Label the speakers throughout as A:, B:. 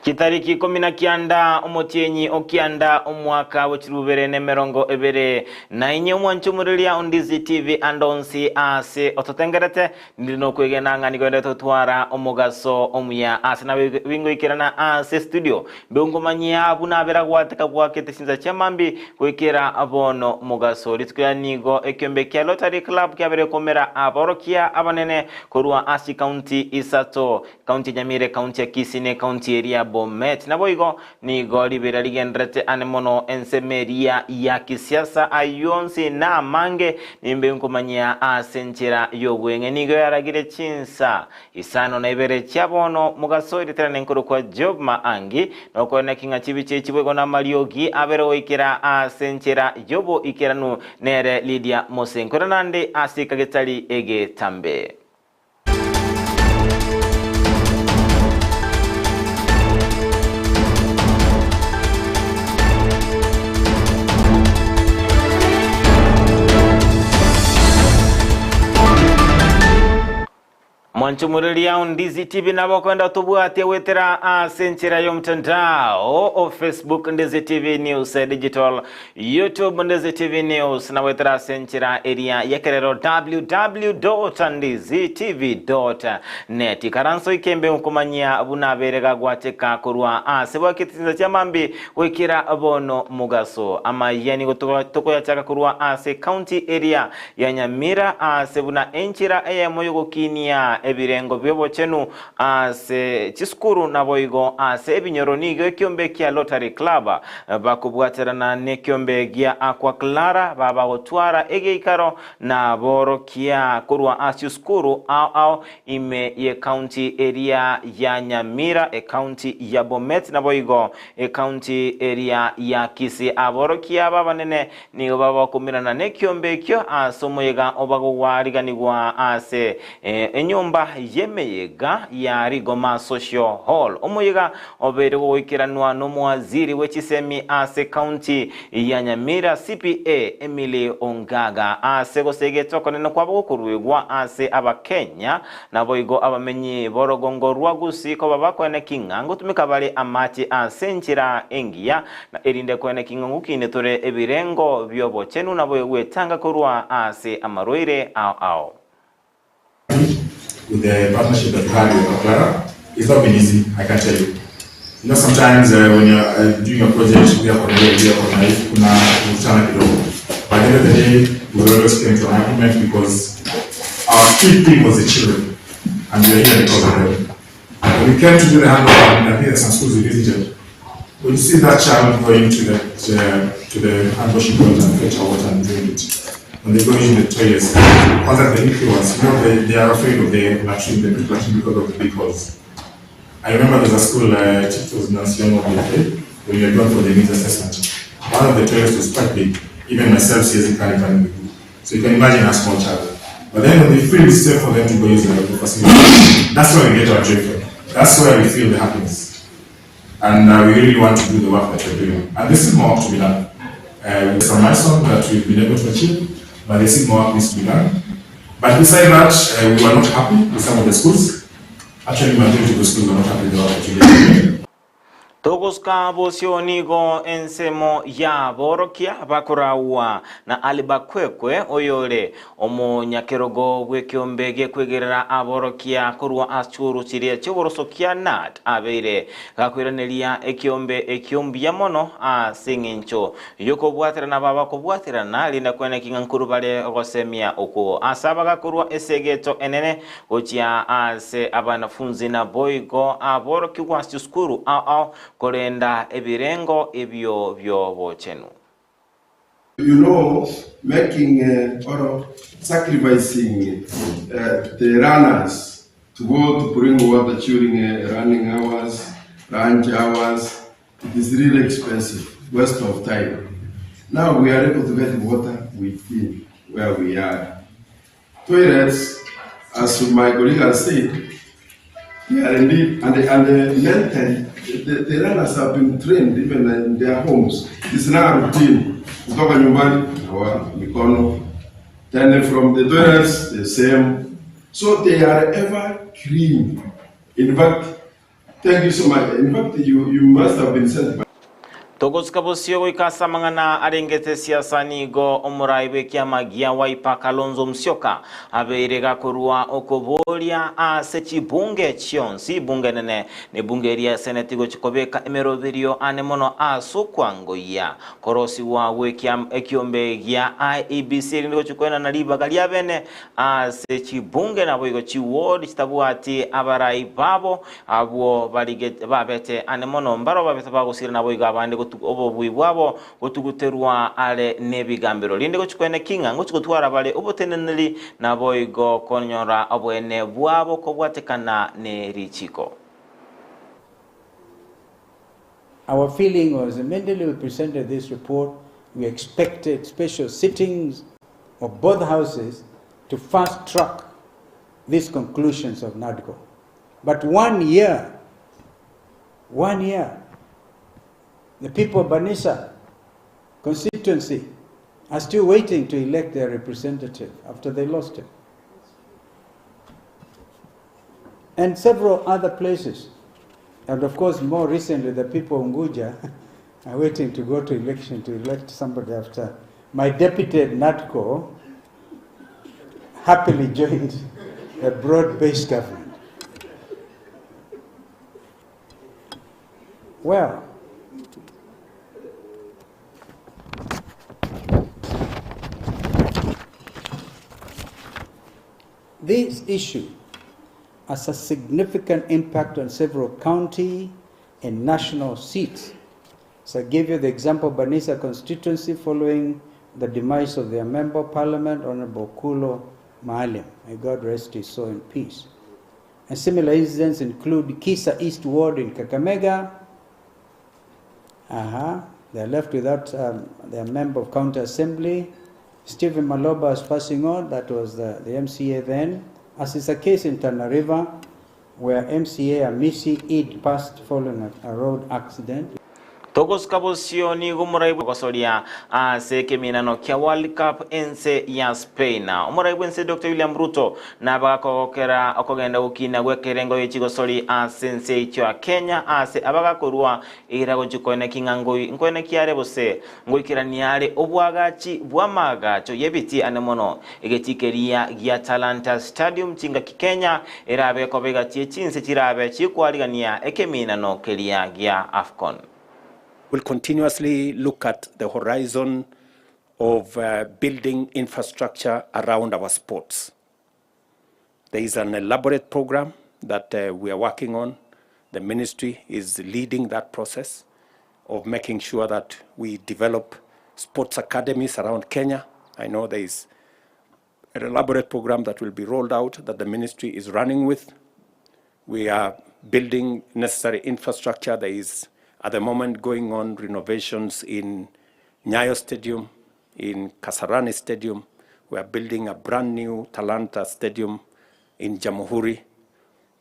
A: Chitariki ikomi na kianda omotienyi o kianda omwaka bwe chirubere na emerongo ebere na inye omwanche omoreria o Ndizi TV ande onsi ase ototengerete ninde nokwegena ng'a nigo endete gotwara omogaso omuya ase nabe bingoikerana ase studio mbe ngomanyia buna abera gwateka gwakete chinsa chia mambi goikera bono mogaso rituko riria nigo ekiombe kia Rotary Club kiabere komera aborokia abanene korwa ase chikaunti isato Ekaunti ya Nyamira, ekaunti ya Kisii, na ekaunti eria ya Bomet. Naboigo nigo ribeera rigendererete ane mono ensemo eria ya kisiasa. Ayio onsi na amange nimbe nkomanyia ase enchera y'obweng'e. Nigo yaragire chinsa isano na ibere chia bono mogaso eriterane nkorokwa Job Maangi, na okoeneki ng'a chibicha echi boigo namariogi abere goikera ase enchera y'oboikeranu nere Lydia Mose. Nkoirana naende ase ekagetari egetambe. Mwanchumureria Ndizi TV nabo okoenda tobwatie goetera ase enchera y'omtandao o Facebook Ndizi TV News Digital YouTube Ndizi TV News na goetera ase enchera eria y'ekerero www.ndizitv.net. Ikaranso ikembe nkomanyia buna abere gagwateka korwa ase bwakete chinsa chia mambi goikera bono mogaso. Amayia nigo tokoyachaka korwa ase county eria ya Nyamira ase buna enchera eyemo y'ogokinia ebirengo bi'obochenu Ase chisukuru naboigo ase ebinyoro nigo ekiombe kia Rotary Club bakobwaterana nekiombe gia Aqua Clara babagotwara egeikaro na borokia korwa ase chisukuru ao ao ime ye county eria ya Nyamira, ecounty ya Bomet naboigo ecounty eria ya Kisii. Aborokia aba abanene nigo babakomirana nekiombe ekio ase omoyega obagogwariganigwa ase Enyomba y'emeyega ya Rigoma Social Hall. Omoyega obeire goikeranwa n'omowaziri bwe chisemi ase county ya Nyamira CPA Emily Ongaga ase gosegetwa okonene kwabo gokoruegwa ase abakenya naboigo abamenyi b'orogongo rwa Gusii koba bakoeneki ng'a ngotumeka bare amache ase enchera engiya na erinde koeneki ng'a ngokine tore ebirengo bi'obochenu naboigo gwetanga korwa ase amarwaire ao ao.
B: With the partnership that we had with Clara, it's not been easy, I can tell you. You know, sometimes uh, when you're uh, doing a project, we are connected, we are connected, kuna kukutana kidogo. But at the end of the day, we always came to an agreement because our key thing was the children, and we are here because of them. When we came to do the handover, and I think there's some schools we visited, when you see that child going to the, uh, to the hand washing point and fetch water and drink it, when they go in the toilets, kwanza the little ones, you know, they, they are afraid of the latrine, the big latrine because of the big holes. I remember there's a school, uh, it was Nancy when we were going for the needs assessment. One of the toilets was quite big. Even myself, siwezi kaa ndani miguu. So you can imagine a small child. But then when they feel it's safe for them to go use the facility, that's where we get our joy from. That's where we feel the happiness. And uh, we really want to do the work that we're doing. And there's still more work to be done. Uh, some milestone that we've been able to achieve, but there's still more work needs to be done. But beside that, uh, we were not happy with some of the schools. Actually, majority of the schools were not happy with the work that we did.
A: Togosuka bosio nigo ensemo y'aborokia bakoraua na Aliba Kwekwe, oyore omonyakerogo bw'ekeombe gekwegerera aborokia korwa ase churu chiria chi'oborosokia KNUT, abeire gakoiraneria ekeombe ekio mbuya mono ase eng'encho y'okobwaterana babakobwaterana rinde kweneki ng'a nkorwa bare ogosemia okwo ase abagakorwa esegeto enene Gochia ase abanafunzi naboigo aborokigwa ase chisukuru ao ao korenda ebirengo ebio bi'obochenu.
C: You know, making or sacrificing the runners to go to bring water during running hours, lunch hours, it is really expensive, waste of time. Now we are able to get water within where we are. Toilets, as my colleague has said, they are indeed, and, and mentally, the, the learners have been trained even in their homes. It's now routine. Kutoka nyumbani, nawa mikono. Then from the toilets, the same. So they are ever clean. In fact, Thank you so much. In fact, you, you must have been sent by.
A: Togosika bosio goika ase amang'ana arengete siasa nigo omorai bw'ekiama gia Wiper Kalonzo Musyoka abeire gakorua okoboria ase chibunge chionsi, bunge enene ne bunge eria ya seneti gochia kobeka emeroberio ane mono ase okwangoyia korosigwa gw'ekiama ekiombe gia IEBC erinde gochia koenana ribaga riabene ase chibunge naboigo chiward chitabwati abarai babo Abwo barigete babete ane mono mbaro babete bagosira naboigo abande gotu obobui bwabo gotuguterwa are nebigambero. Rinde gochia kwene ki ng'a ngochia gotwara bare oboteneneri naboigo konyora oboene bwabo kobwatekana ne richiko.
D: Our feeling was immediately we presented this report, we expected special sittings of both houses to fast track these conclusions of NADCO. But one year, one year, the people of Banisa constituency are still waiting to elect their representative after they lost him. And several other places. And of course, more recently, the people of Unguja are waiting to go to election to elect somebody after my deputy at NADCO happily joined a broad-based government. Well, this issue has a significant impact on several county and national seats. So I gave you the example of Banisa constituency following the demise of their member of parliament, Honorable Kulo Maalim. May God rest his soul in peace. And similar incidents include Kisa East Ward in Kakamega. They're left without their member of county assembly. Stephen Maloba is passing on, that was the MCA then. As is the case in Tana River, where MCA Amisi Eid passed following a road accident.
A: Togosuka bosio nigo omorai gosoria ase ekeminano kia World Cup ense ya Spain. Omorai bwense Dr. William Ruto nabagakogokera okogenda gokina gwekerengo yechigosori ase ense echio ya Kenya ase abagakorwa ira gochikoene king'angoi nkoene kiare bose ngoikerania are obwagachi bw'amagacho yebiti ane mono egetikeria gia Talanta Stadium chingaki Kenya erabe kobegatie chinse chirabe chikwarigania ekeminano keria gia AFCON.
E: We'll continuously look at the horizon of building infrastructure around our sports. There is an elaborate program that we are working on. The ministry is leading that process of making sure that we develop sports academies around Kenya. I know there is an elaborate program that will be rolled out that the ministry is running with. We are building necessary infrastructure. There is, at the moment, going on renovations in Nyayo Stadium, in Kasarani Stadium. We are building a brand new Talanta Stadium in Jamhuri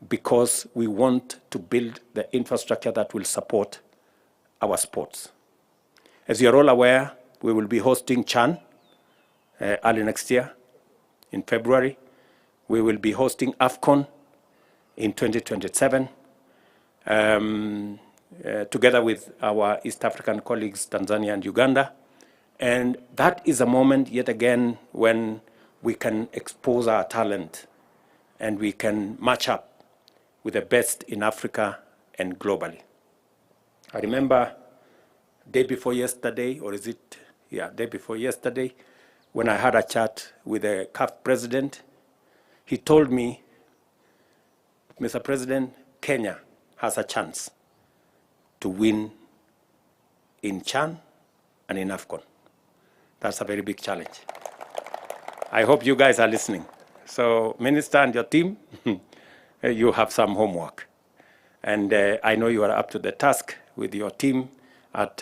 E: because we want to build the infrastructure that will support our sports. As you are all aware, we will be hosting CHAN early next year in February. We will be hosting AFCON in 2027, together with our East African colleagues, Tanzania and Uganda. And that is a moment, yet again, when we can expose our talent and we can match up with the best in Africa and globally. I remember day before yesterday, or is it, yeah, day before yesterday, when I had a chat with the CAF president, he told me, Mr. President, Kenya has a chance to win in CHAN and in AFCON. That's a very big challenge. I hope you guys are listening. So, Minister and your team, you have some homework. And I know you are up to the task with your team at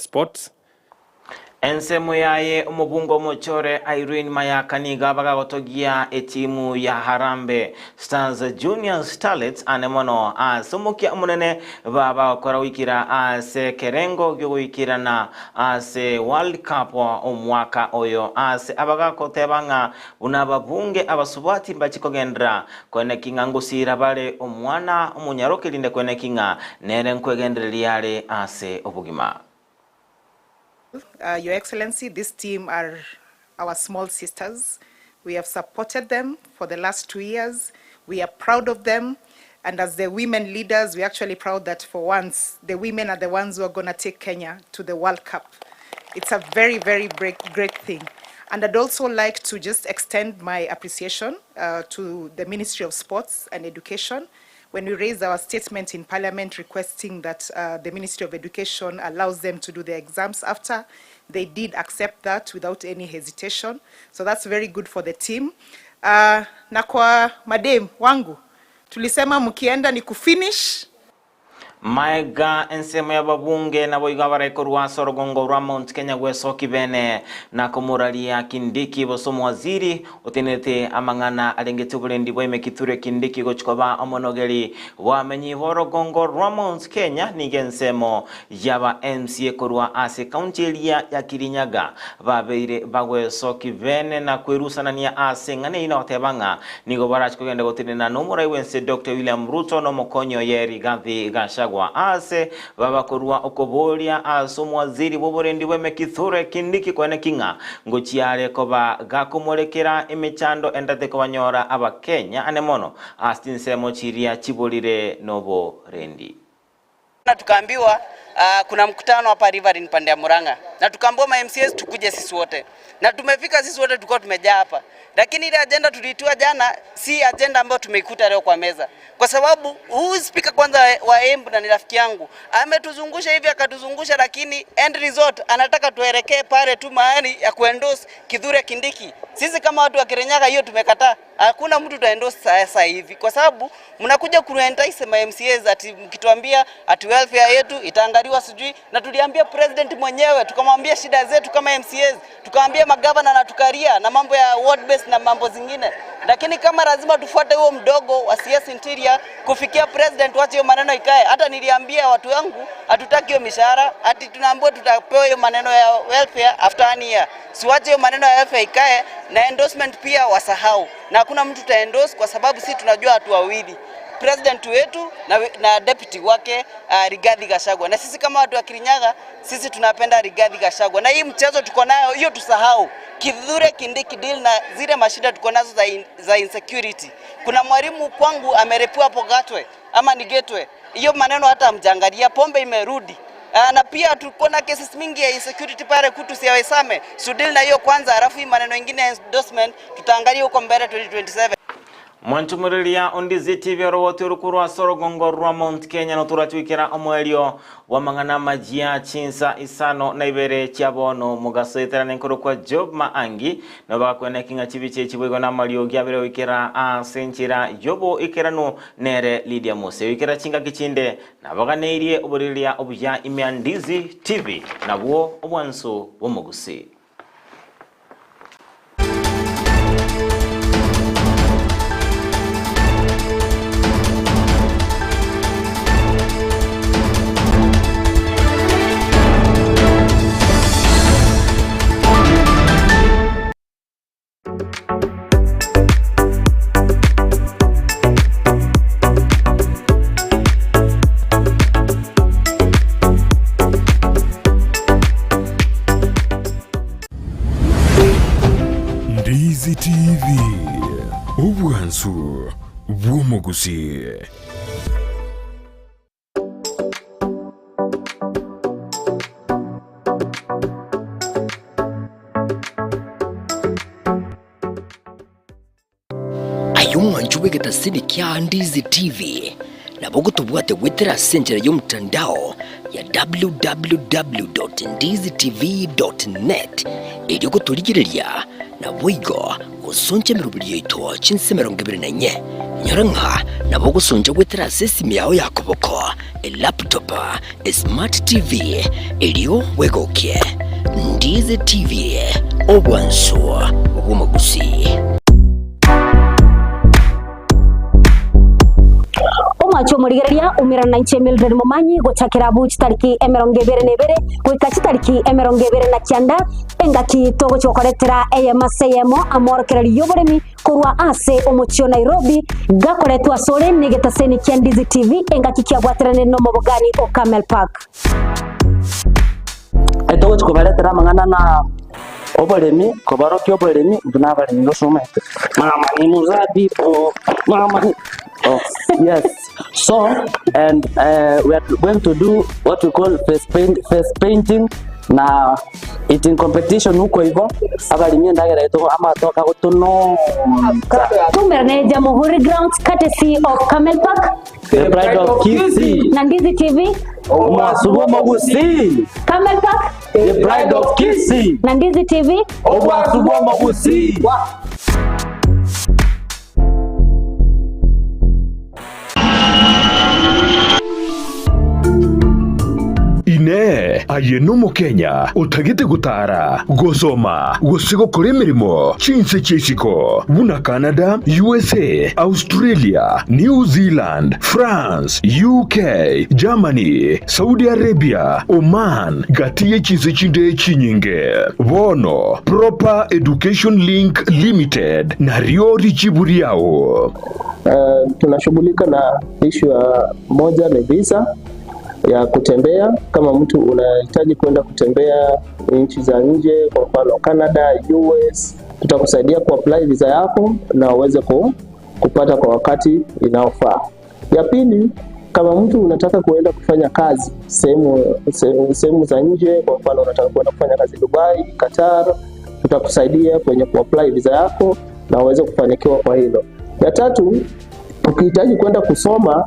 E: sports.
A: Ensemo yaye omobunge omochore Irene Mayaka nigo abagagotogia etimu ya Harambee Stars Junior Starlets ane mono ase omokia omonene babagokora goikera ase ekerengo giogoikerana ase World Cup omwaka oyo ase abagakoteba ng'a buna ababunge abasubati mbachie kogenderera koeneki ng'a ngosiira bare omwana omonyaroke erinde koeneki ng'a nere nkwegendereria are ase obogima.
F: Your Excellency, this team are our small sisters. We have supported them for the last 2 years. We are proud of them. And as the women leaders, we're actually proud that for once, the women are the ones who are going to take Kenya to the World Cup. It's a very, very great, great thing. And I'd also like to just extend my appreciation uh, to the Ministry of Sports and Education when we raised our statement in Parliament requesting that uh, the Ministry of Education allows them to do their exams after, they did accept that without any hesitation. So that's very good for the team. Uh, na kwa madem wangu tulisema mkienda ni kufinish
A: Maega ensemo y'ababunge naboigo abarai korwa ase orogongo rwa Mount Kenya gwesoki bene na komoraria Kindiki gose omowaziri otenerete amang'ana arengete oborendi bwa ime Kithure Kindiki gochia koba omonogeri bw'abamenyi b'orogongo rwa Mount Kenya nigo ensemo y'aba MCA korwa ase ekaunti eria ya Kirinyaga babeire bagwesoki bene na kwerusanania ase eng'ana eyio na goteba ng'a nigo barache kogenda gotenena nomorai bw'ense Doctor William Ruto na omokonyi oye Rigathi Gachagua aase baba korua okoboria ase omowaziri bw'oborendi bw'eme Kithure Kindiki koeneki ng'a ngochia are koba gakomorekera emechando endate kobanyora abakenya ane mono ase chinsemo chiria chiborire noborendi.
G: Na tukaambiwa uh, kuna mkutano hapa Riverine pande ya Murang'a, na tukaambiwa ma MCAs tukuje sisi wote, na tumefika sisi wote, tulikuwa tumejaa hapa, lakini ile agenda tuliitiwa jana si agenda ambayo tumeikuta leo kwa meza, kwa sababu huyu speaker kwanza wa Embu na ni rafiki yangu ametuzungusha hivi akatuzungusha, lakini end result anataka tuelekee pale tu mahali ya kuendorse Kithure Kindiki. Sisi kama watu wa Kirinyaga hiyo tumekataa. Hakuna mtu utaendorse sasa hivi kwa sababu mnakuja kuentice ma MCAs ati mkituambia ati welfare yetu itaangaliwa sijui, na tuliambia president mwenyewe tukamwambia shida zetu kama MCAs, tukamwambia magavana na tukaria na mambo ya ward based na mambo zingine, lakini kama lazima tufuate huo mdogo wa CS Interior kufikia president, wache hiyo maneno ikae. Hata niliambia watu wangu hatutaki hiyo mishahara, ati tunaambiwa tutapewa hiyo maneno ya welfare after one year. Siwache hiyo maneno ya welfare ikae, na endorsement pia wasahau, na hakuna mtu taendorse kwa sababu si tunajua watu wawili president wetu na, na deputy wake uh, Rigathi Gachagua. Na sisi kama watu wa Kirinyaga sisi tunapenda Rigathi Gachagua, na hii mchezo tuko nayo hiyo tusahau. Kithure Kindiki deal na zile mashida tuko nazo za, in, za insecurity. Kuna mwalimu kwangu amerepiwa hapo Gatwe ama ni Gatwe, hiyo maneno hata hamjaangalia, pombe imerudi. Uh, na pia tuko na cases mingi ya insecurity pale kutu siawesame sudili na hiyo kwanza, alafu hii maneno ingine ya endorsement tutaangalia huko mbele 2027.
A: Mwanchumuriria ondizi TV oroboti oruku ase orogongo rwa Mount Kenya notorachuikera omoerio bw'amang'ana amajia chinsa isano na ibere chia bono mogaso eterane nkoro kwa Job Maangi nobakwene king'a chibiche chiboigo na amariogi abere goikera ase enchera yobo ikeranu nere Lydia Mose goikera chingaki chinde nabaganeirie oboriria obuya ime ya Ndizi TV nabwo obwansu bw'omogusi.
H: Ndizi TV, obwansu bw'omogusii.
I: Aye omwancho bw'egetasini kia Ndizi TV, nabo ogotobwate goetera ase enchera y'omotandao ya www.ndizitv.net erio gotorigereria naboigo gosoncha emeroberio yaito chinse 24. Inyora ng'a nabo ogosoncha goetera ase esimi yao ya koboko, elaptop, esmart TV, erio bwegokie. Ndizi TV, obwansu bw'omogusii.
J: Omwanche omorigereria, umerana nainche Mildred Momanyi gochakera abwo chitariki 21 goika chitariki 29 engaki togochia gokoretera eyemo ase eyemo amorokererio y'oboremi korwa ase omochie o Nairobi gakoretwa asore negetaseni kia Ndizi TV engaki kiabwateranire nomobogani o Camel Park.
K: Togochia kobaretera amang'ana na oboremi, kobarokia oboremi buna abaremi gose omanyete mama ni mozabibu mama ni oh yes so and we are going to do what we call face paint, face painting na eating competition huko igo abaremi endagera yaito amatoke agotononsa.
J: Tumerane Jamhuri Grounds courtesy of Camel Park.
K: The Pride of Kisii.
J: Na Ndizi TV.
K: Omwasu bw'omogusii.
J: Camel Park.
K: The Pride of Kisii.
J: Na Ndizi TV.
K: Omwasu bw'omogusii.
H: Inee! Aye nomokenya otagete gotara, gosoma, gose gokora emeremo chinse chia isiko buna Canada, USA, Australia, New Zealand, France, UK, Germany, Saudi Arabia, Oman, gati ye chinse chinde chinyinge? Bono Proper Education Link Limited nario richibu riao.
L: Tunashughulika na issue ya moja ni visa ya kutembea. Kama mtu unahitaji kwenda kutembea nchi za nje, kwa mfano Canada, US, tutakusaidia kuapply visa yako na uweze kupata kwa wakati inaofaa. Ya pili, kama mtu unataka kuenda kufanya kazi sehemu za nje, kwa mfano unataka kuenda kufanya kazi Dubai, Qatar, tutakusaidia kwenye kuapply visa yako na uweze kufanikiwa kwa hilo. Ya tatu, ukihitaji kwenda kusoma,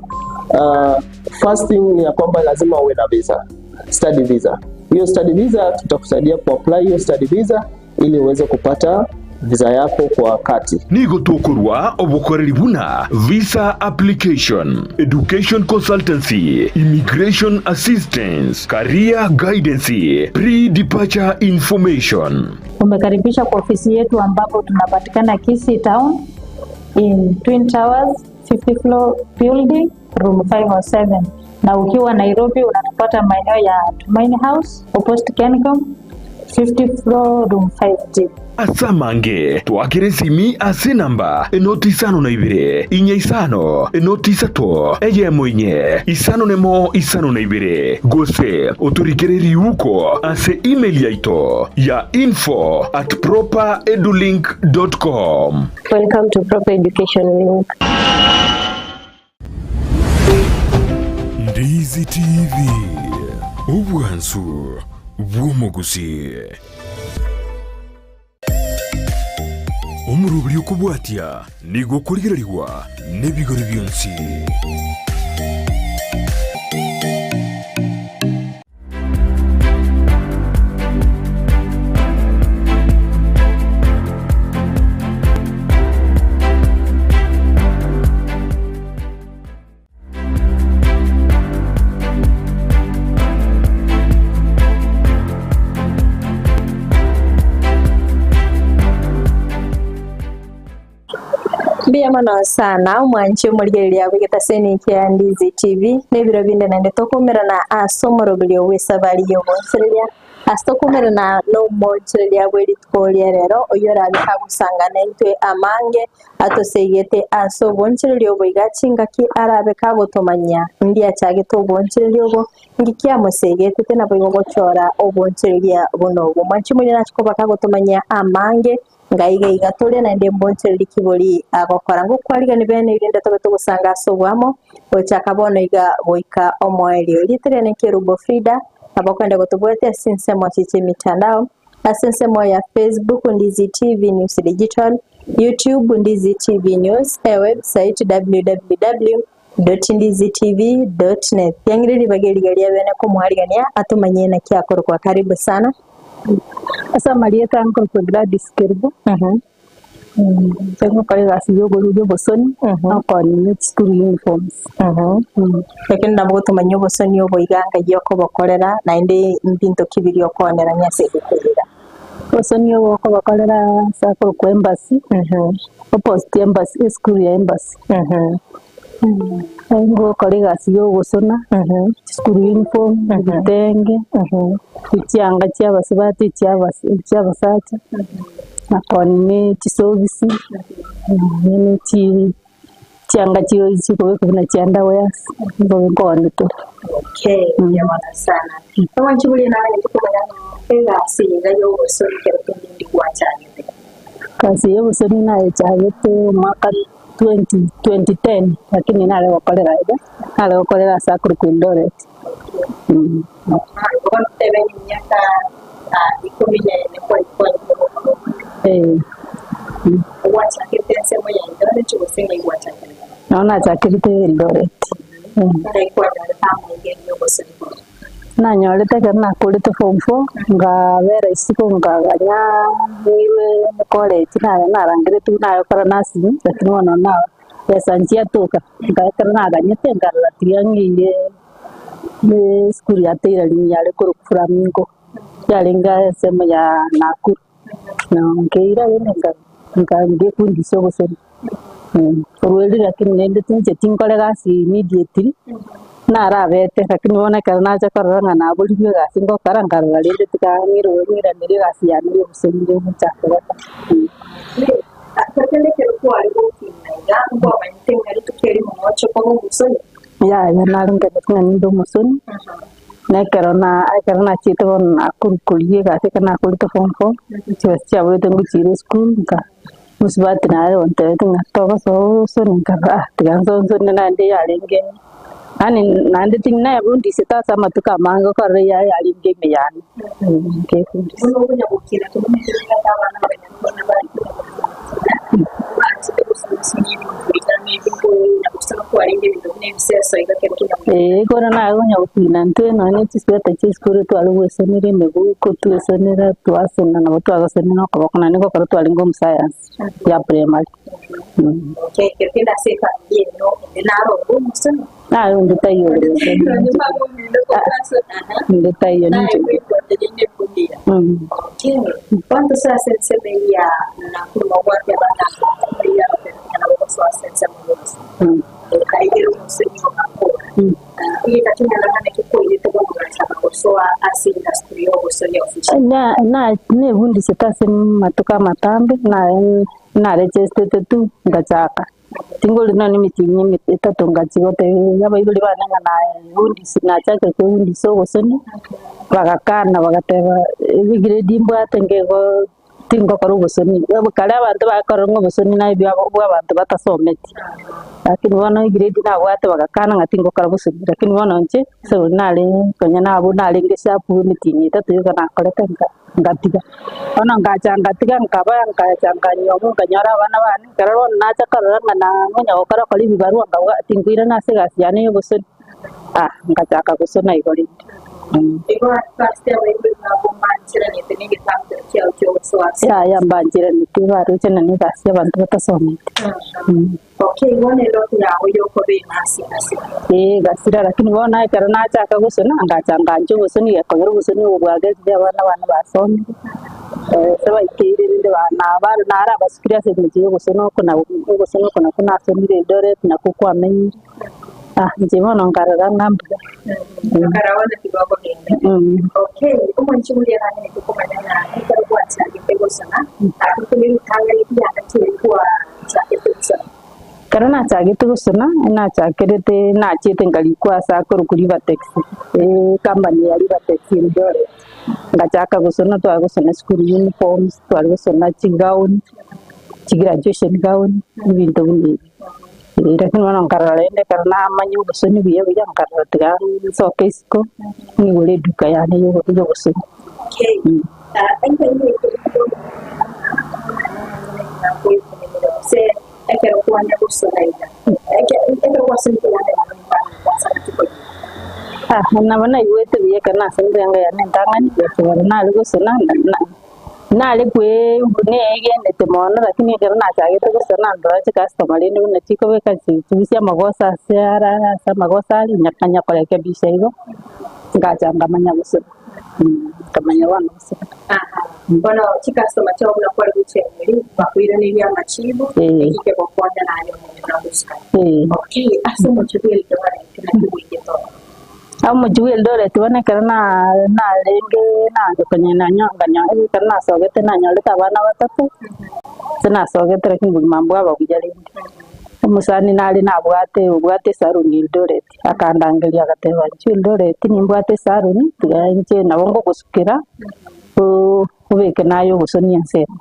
L: first thing ni ya kwamba lazima uwe na visa, study visa. Hiyo study visa tutakusaidia kuapply hiyo study visa ili uweze kupata visa yako kwa wakati.
H: Nigo tokorwa obokoreri buna visa application, education consultancy, immigration assistance, career guidance, pre-departure information.
M: Umekaribishwa kwa ofisi yetu ambapo tunapatikana Kisii Town in Twin Towers 50 floor building room 507, na ukiwa Nairobi unatupata maeneo ya Tumaini House opposite Kencom 50 floor room 5D.
H: Ase amange, twakere esimi ase enamba enoti isano na ibere, inya isano, enoti isato, eyemo inye, isano nemo isano na ibere, gose otorikere riuko ase email yaito ya info at properedulink dot com.
N: Welcome to Proper Education Link.
H: Ndizi TV, obwansu bw'omogusii. Omoroberi okobwatia nigo okorigererigwa nebigori bionsi.
N: Mbuya mono sana omwanchi omorigereria bw'egetaseni kia Ndizi TV na ebiro binde naende tokomerana ase omoroberio bw'esabari y'ogoonchereria ase tokomerana na omoonchereria bwe rituko ria rero oyio orabe kagosanga naintwe amange Atoseigete ase obonchereria obo iga chingaki arabe kagotomanyia ndiachagete obonchereria obo, inki kiamosegetete naboigo gochora obonchereria buna obwo. Mwanche moria nache koba kagotomanyia amange, ngaiga iga tore naende mbonchererie kibori agokora. Ngokwarigani bene erinde tobe togosanga ase oboamo gochaka bono iga goika omoerio. Erieta riane Nkerubo Frida, nabo okoenda gotobwatia ase ensemo chiche emitandao. Ase ensemo ya Facebook Ndizi TV News Digital, YouTube Ndizi TV News, ewebsite www.ndizitv.net. Tiang'ire ribaga eriga ria bene komoarigania atomanyie naki akorokwa. Karibu sana.
M: Ase amarieta nkorokwa Gladys Kerubo.
O: Inche ngokora egasi ya oborugi obosoni, na okooninia chisukuru uniforms.
N: Lakini nabo gotomanya obosoni obo iga ngai okobokorera naende mbinto ki biria okoonerania ase egekorera.
O: Obosoni obo okobokorera ase akorokwa embassy, opposite embassy, esukuru ya embassy. Ngokora egasi ya ogosona, chisukuru uniform, ebitenge, chianga chia abasubati, chia abas chia abasacha, na koonia ne chisogisi, ne chi chianga chio chikobekwa buna chi underwears, nigo nkoonia tore.
N: Okay, mbuya mono sana. Omwanchi boria naganyete komanya ng'a egasi eye iga ya obosoni ekero kende ndi gwachagete.
O: Egasi ya obosoni nayechagete omwaka 20 2010 lakini nare gokorera iga, nare gokorera ase akorokwa Eldoret.
N: Bono totebe emiaka ikomi na ene kwaikwanire gokora omoremo.
O: Eh.
N: Gwachakete ensemo ya Eldoret gose ng'ai gwachakire?
O: Nabo nachakerete Eldoret.
N: Ng'ai kwanyorete amaiga y'obosani korwa?
O: Nanyorete ekero nakorete form four, nkabera isiko nkaganya ng'irwe college nare narangeretigwe nagokora nursing, lakini bono na besa nchiatoka, nka ekero naganyete nkarora tiga ng'eire esukuru ya tailoring yare korokwa Flamingo, yarenge ensemo ya Nakuru. Na nkeira rende nka- nka- nkefundisia obosoni korwa erio lakini naende tinche tinkore gasi immediately, narabete lakini bono ekero nacha korora ng'a naborigwe egasi ngokora nkarora rende tiga ng'irwe ng'iranere egasi yane ya obosoni ere ngochaka gokora. Yaya narengereretie ng'a ninde omosoni. Na ekero na ekero nachiete bono nakuru korigia egasi ekero nakorete form four, chibesa chiaborete ngochiira esukuru nka mosubati naye ontebetie ng'a togosoa osone nkarora ah tiga nsoe nsone naende yarenge yaani naende tindi nayebundisete ase amatuko amange okorora eyio yarenge ime yane nkefundisia. Eeh ekero naye onya gokina intwe nonya ne chisweta chia esukuru tware goesonera emebuko twesonera twasona nabo twagosonera na okoboko naende gokora twarenge omosayansi ya primary. Naye onde taiyo ore gosona onde taiyo ninche. Na na nebundisete ase amatuko amatambe naye narechestete tu ngachaka. Tingori nonya nemetienyi eme etato ngachia gotebia abaibori bane ng'a naebundisi nachakire kwebundisa obosoni, bagakana bagateba egrade mbwate nkego tingokora obosoni. Kare abanto bakorora ng'a obosoni naye bia bwa abanto batasometi, lakini bono egrade nabwate bagakana ng'a tingokora bosoni, lakini bono inche ase rirorio nare konya nabo narenge sharp emetienyi etato iga nakorete nka. Ngatiga. Bono ngacha ngatiga nkaba nkacha nkanyuomwa nkanyora abana bane, ekero bono nacha korora ng'a nang'onya gokora kora ebibarua nkabua tinkoirana ase egasi yane ya obosoni, ah ngachaka gosona igo rende. Yaya mbancheraneti baroche ng'a na egasi ya abanto batasometi. Ee gasira lakini bono ekero nachaka gosona ngacha ngancha obosoni gekogera obosoni obo bwagerire abana bane basomire, ase baikeire rende ba na abana naro abasukire ase eng'encho ya ogosona oko na ogosona oko nakwo nasomire Eldoret nakwo kwamenyire, ah inche bono nkarora ng'a mbuya. Ekero nachagete gosona, nachakerete nachiete nkarikwa ase akorokwa Rivertex, ecompany ya Rivertex Eldoret, ngachaka gosona tware gosona school uniforms, tware gosona chigown, chigraduation gown, ebinto buna ebio. Lakini bono nkarora rende ekero namanya obosoni buya buya nkarora tiga nsoke isiko, nigore eduka yane ya obosoni. Nabo naigwete buya ekero nasomire enga yane entang'ani, ekero nare gosona. Nare neegenete mono lakini ekero nachagete gosona ndora chicustomer rende buna chikobeka chibusia amagoso ase ara ase amagoso aria nkanya korekebisha igo, ngacha nkamanya gosona nkamanya bono gosona.
N: Bono chicustomer chiao buna kware gochianeria bakoiraneria amachibu ekio kegokonya naye omonto nagosukani. Okay, ase omochie bwa Eldoret naki boigete ororo?
O: Omochie bwa Eldoret bono ekero narenge naancha konya ekero nasogete nanyorete abana batato, ase nasogete lakini obogima mbwaba buya rende. Omosani nare nabwate obwate esalon Eldoret, akandangeria agateba inchuo Eldoret nimbwate esalon tiga inche nabo ngogosukera obeke naye ogosonia ensemo.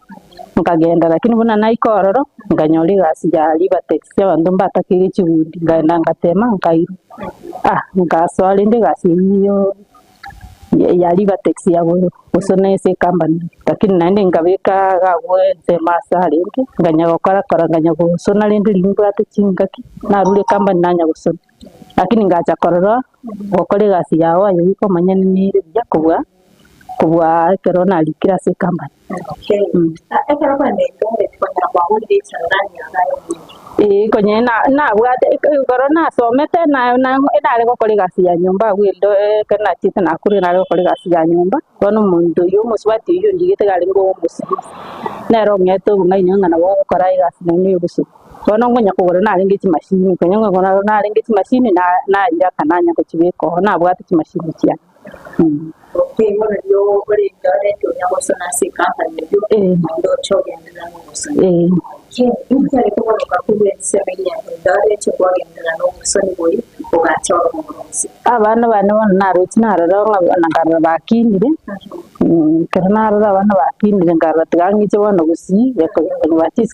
O: Nkagenda lakini buna naika ororo, nkanyora egasi ya Rivertex abanto mbatakeire chigundi, nkaenda ngatema nkairwa. Ah nkasoa rende egasi eyio ya Rivertex ya gosona ase ecompany, lakini naende nkabeka iga abwo ensemo ase arenge, nkanya gokora kora nkanya gosona rende riria mbwate chingaki, narure ecompany nanya gosona. Lakini ngacha korora, gokora egasi yago aye goika omanyene nere buya kobua. Kobua ekero narikire ase ecompany.
N: Ekero kwenda Eldoret konyora kwagorire echarani yago aye omonyene.
O: Ee konya nabwate ekero nasomete nare gokora egasi ya nyomba abwo Eldoret ekero nachiete Nakuru nare gokora egasi ya nyomba, bono omonto oyio omosubati oyio ondigete iga arenge omosubati, nere ong'ete obong'aini ng'a nabo ogokora egasi naende ya obosuku. Bono nkonya kogora narenge chimashini, konya kogora narenge chimashini naira nanya gochibeka oo, nabwate chimashini chiane. Abana bane bono naroche narora ng'a nkarora bakinire, ekero narora abana bakinire nkarora tiga ng'iche bono gusii,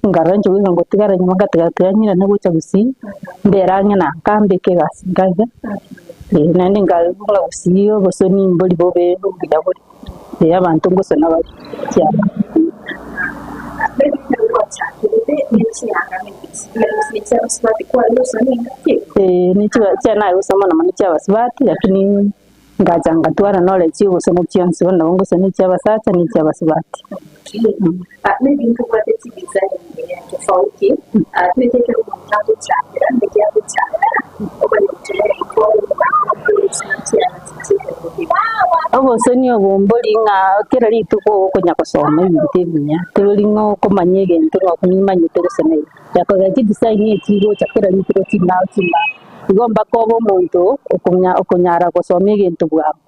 O: nkarora inche goika ngotigara nyuma ngatiga tiga ng'irane gocha gusii, mbere ang'e na nka mbeke egasi nka iga. Naende nkarua gusii obosoni mbori bobe mbuya bore, abanto ngosona bare chianga. Naye gosoma mono chia abasubati lakini ngacha ngatwara knowledge ya ogosona chionsi bono nabo ngosona echia abasacha na echia abasubati. Obosoni obo mbori ng'a kera rituko okonya gosoma ebinto ebiya, tibori ng'a okomanya egento ng'a nimanyete gosoma iga. Yakogera chidesign echi chigocha kera rituko ching'ao ching'ao, igo mpaka obe omonto okonya okonyara gosoma egento bwango.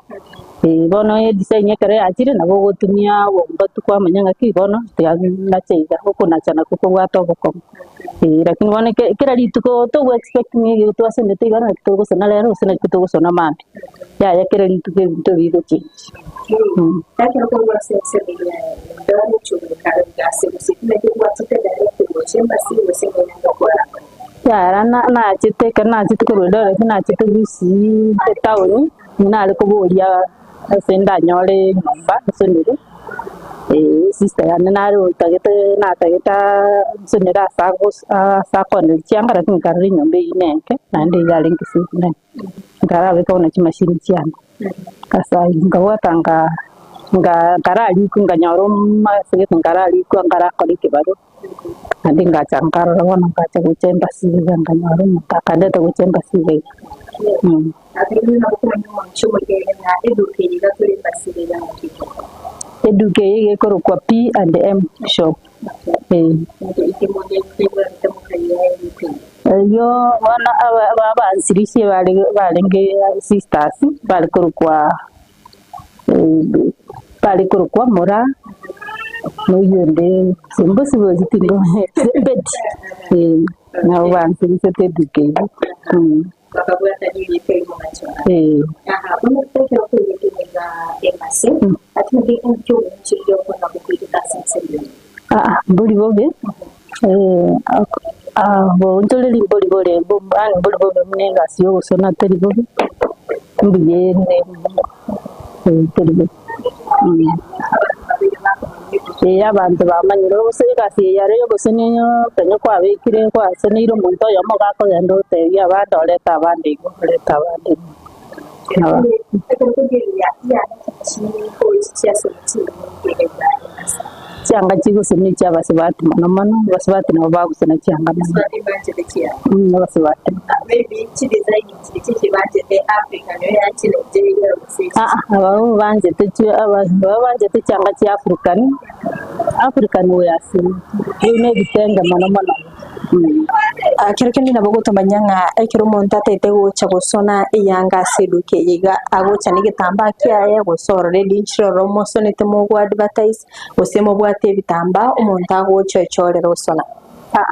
O: Bono edesign ekero yachire nabo ogotumia obombatu kwamanya ng'aki bono tiga nache iga, okonacha nakwo kobwate obokong'u. Lakini bono kera rituko togo expect ng'a ege twasomete iga naki togosona rero gose naki togosona mambia, yaya kera rituko ebinto bigochange. Yaya nachete ekero nachete korwa Eldoret nachete Gusii etown. Nare koboria ase ndanyore enyomba nsonere, sister yane nare otagete natagete nsonere ase agos ase akoneria chianga lakini nkarora enyomba eywo nenke naende yarenge safe nene, nkarabeka buna chimashini chiane. Ase aywo nkabwata nka nka nkararikwa nkanyora omanyete gete nkararikwa nkarakora ekebarua. Naende ngacha nkarora bono ngacha gocha embassy iga nkanyora omonto akandeta gocha embassy iga iga. Eduka eye iga ekorokwa P and M shop eh. Eyio bono abaanzilishi bare barenge sisters bare korokwa. Bare korokwa Moraa, na oyonde simbosi bosi tingomanyeti Betty, eh, nabo bansirisete eduka eyio eh. Aa mbori bobe, oboonchoreri mbori bore yaani mbori bobe buna egasi ya ogosona teri bobe, mbuya ere teri bobe. Ee abanto bamanyire gose egasi eye ere ya ogosona ekero kwabekire kwasoneire omonto oyomo gakogenda otebia abande orete abande igo orete abande igo.
N: Ekero okorigereria chianga chikochi chiasonwa chinyinge iga iga ase.
O: Chianga chigosonwa echia abasubati mono mono, abasubati nabo bagosona chianga mono.
N: Abasubati mbanchete chianga.
O: Abasubati.
N: Maybe chidesign chiria chibanchete Africa niyo yanchire Nigeria gose echi.
O: Aa, abwo banchete chi aba banchete chianga chia African, African wears, buna ebitenge mono mono.
N: Kero kende nabo ogotomanya ng'a ekero omonto ataete gocha gosona eyanga ase eduka eye iga, agocha na egetambaa kiaye gose orore rinchire ororo mosonete mogo advertise, gose mobwate ebitambaa omonto agocha oechorera osona.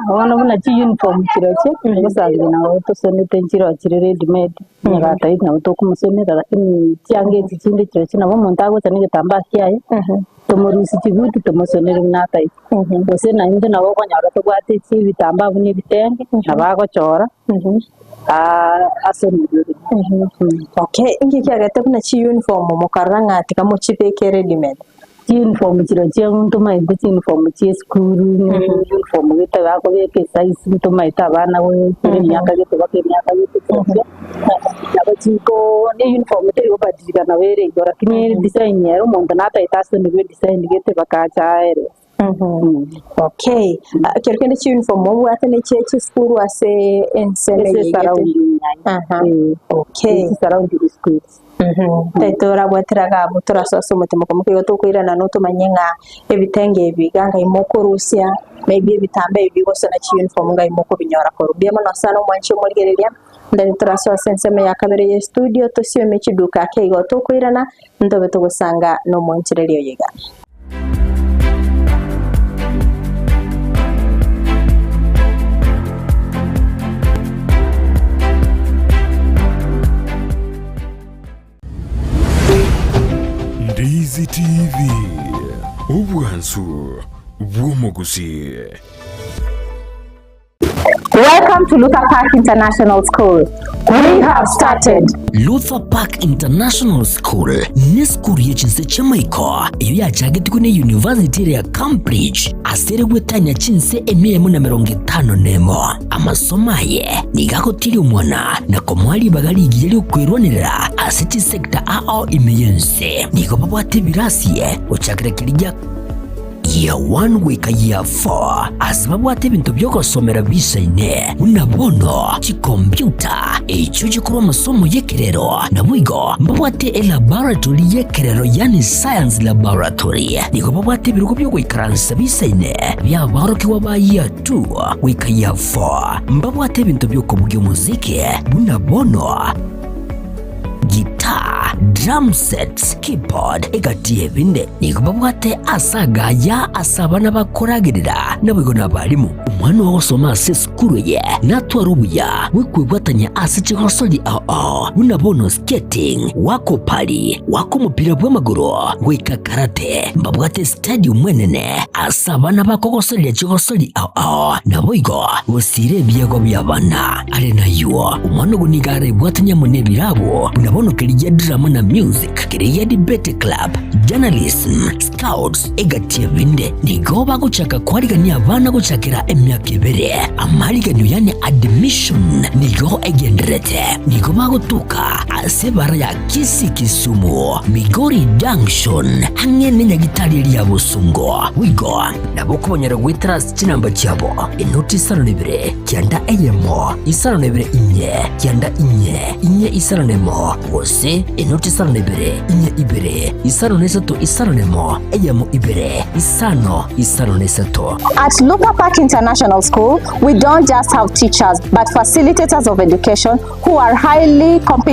O: Bono buna chiuniform chirochio, ogosabire nabo tosonete nchiroo chire ready made, onye gataete nabo tokomosonera lakini chianga echi chinde chirochio nabo omonto agocha na egetambaa kiaye. Tomorusie chibuti tomosonere buna ataete, gose naintwe nabo okonyora tobwate ebitambaa buna ebitenge, nabo agochora asonere.
N: Okay, inki kiagete buna chiuniform mokarora ng'a tiga mochibeke ready made?
O: Chiuniform chirochio ntomaete chiuniform chia esukuru, uniform gete bakobeka esize ntomaete abana goetera emiaka gete mpaka emiaka gete chirochio. Nabo chiko ne uniform teri gobadilika nabo ere igo lakini design ere omonto nataete asonigwe edesign gete bakacha aere.
N: Okay, ekero kende chiuniform mobwate ne chie chisukuru ase ensemo
O: Ase
N: eye egete?
O: esurrounding
N: Aha, okay.
O: Ase surrounding schools.
N: Tari torabwatera iga abwo torasoa ase omotemo komoka igo tokoirana notomanye ng'a ebitenge ebi iga ngai mokorusia maybe ebitambaa ebi bigosona chiuniform ngai mokobinyora korwa. Mbuya mono sana omwanchi omorigereria. Ndari torasoe ase ensemo ya kabere ye studio tosiome chiduka ake igo tokoirana ntobe togosanga nomonchereria oyo iga.
H: Ndizi TV, obwansu bw'omogusi.
P: Welcome to Luther Park International School. We have started.
I: Luther Park International School nesukuru ye chinse chi'amaiko eyio yachagetigwe ne University ere ya Cambridge ase ere gwetania chinse emia emo na emerongo etano nemo. Amasomo aye nigo agotiria omwana na komoa ribaga rigiya ri'okwerwanerera ase chisecta ao ime y'ense. Nigo babwate ebirasi gochakera keria gia Year 1 goika Year 4 ase babwate ebinto bi'ogosomera biisaine, buna bono chikompiuta, echio chikorwa amasomo y'ekerero, naboigo mbabwate elaboratory y'ekerero yaani science laboratory. Nigo babwate ebirogo bi'ogoikaransa biisaine bi'aborokigwa ba Year 2 goika Year 4. Mbabwate ebinto bi'okobugia omosiki buna bono Guitar, drum sets, keyboard, egati y'ebinde. Nigo babwate ase agaya ase abana bakoragerera, naboigo nabarimu. Omwana ogosoma ase esukuru eye natware obuya bw'ekwebwatania ase chigosori ao ao buna bono skating, goaka opari, goaka omopira bw'amagoro, goika karate. Mbabwate estadium enene ase abana bakogosoria chigosori ao ao, naboigo gosiira ebiegwa bi'abana. Are nayio, omwana ogo nigo arebwatanie amo nebirabu buna bono keria drama na music, keria debate club, journalism, scouts, egati ebinde. Nigo bagochaka kwarigania abana gochakera emiaka ebere. Amariganio yani admission nigo egendererete. Nigo bagotoka ase ebara ya Kisii Kisumu, Migori Junction, ang'e nenyagitari eria ya Bosongo. Boigo nabo okobanyora goetera ase chinamba chiabo, enoti isano na ibere, kianda eyemo, isano na ibere inye, kianda inye, inye isano na emo, gose enoti isano na ibere, inye ibere, isano na isato isano na emo, eyemo ibere, isano, isano na isato.
P: At Luther Park International School, we don't just have teachers, but facilitators of education who are highly competent.